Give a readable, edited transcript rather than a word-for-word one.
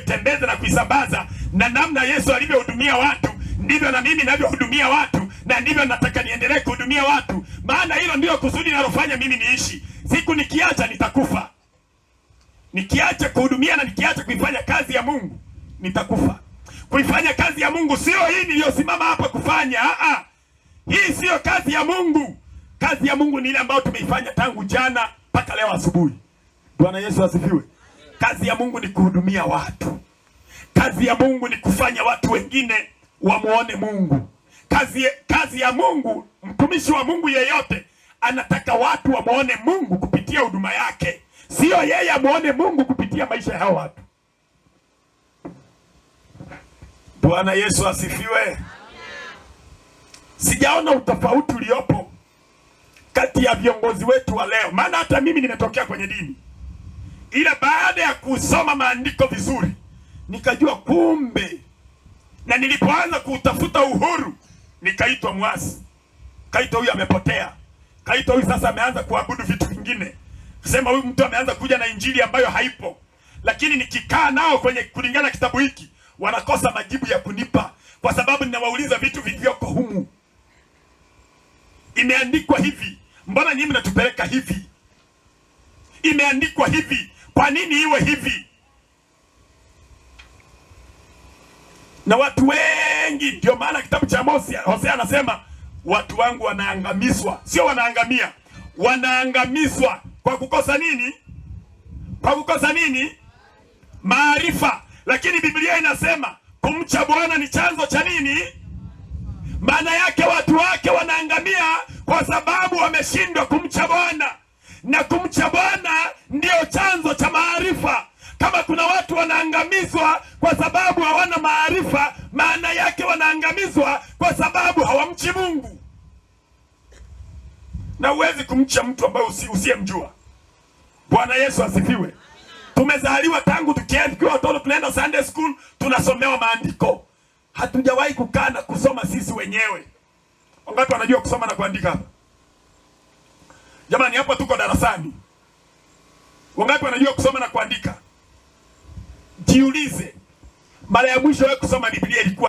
nilivyoitembeza na kuisambaza na namna Yesu alivyohudumia watu, ndivyo na mimi ninavyohudumia watu, na ndivyo nataka niendelee kuhudumia watu, maana hilo ndilo kusudi linalofanya mimi niishi. Siku nikiacha nitakufa. Nikiacha kuhudumia na nikiacha kuifanya kazi ya Mungu nitakufa. Kuifanya kazi ya Mungu sio hii niliyosimama hapa kufanya. Aa, hii siyo kazi ya Mungu. Kazi ya Mungu ni ile ambayo tumeifanya tangu jana mpaka leo asubuhi. Bwana Yesu asifiwe. Kazi ya Mungu ni kuhudumia watu. Kazi ya Mungu ni kufanya watu wengine wamuone Mungu. Kazi ya Mungu, mtumishi wa Mungu yeyote anataka watu wamuone Mungu kupitia huduma yake, sio yeye amuone Mungu kupitia maisha ya hao watu. Bwana Yesu asifiwe. Sijaona utofauti uliopo kati ya viongozi wetu wa leo, maana hata mimi nimetokea kwenye dini, ila baada ya kusoma maandiko vizuri nikajua kumbe, na nilipoanza kutafuta uhuru nikaitwa mwasi, kaitwa huyu amepotea, kaitwa huyu sasa ameanza kuabudu vitu vingine, sema huyu mtu ameanza kuja na injili ambayo haipo. Lakini nikikaa nao kwenye kulingana na kitabu hiki wanakosa majibu ya kunipa, kwa sababu ninawauliza vitu vilivyoko humu. Imeandikwa hivi, mbona nyinyi mnatupeleka hivi? Imeandikwa hivi, kwa nini iwe hivi? Na watu wengi, ndio maana kitabu cha Hosea anasema watu wangu wanaangamizwa, sio wanaangamia, wanaangamizwa kwa kukosa nini? Kwa kukosa nini? Maarifa. Lakini Biblia inasema kumcha Bwana ni chanzo cha nini? Maana yake watu wake wanaangamia kwa sababu wameshindwa kumcha Bwana, na kumcha Bwana ndiyo chanzo cha maarifa. Kama kuna watu wanaangamizwa kwa sababu hawana maarifa, maana yake wanaangamizwa kwa sababu hawamchi Mungu. Na huwezi kumcha mtu ambaye usiyemjua. Bwana Yesu asifiwe. Tumezaliwa tangu tukiwa watoto, tunaenda Sunday school, tunasomewa maandiko. Hatujawahi kukaa na kusoma sisi wenyewe. Wangapi wanajua kusoma na kuandika hapa? Jamani, hapa tuko darasani. Wangapi wanajua kusoma na kuandika? Jiulize, mara ya mwisho wewe kusoma Biblia ilikuwa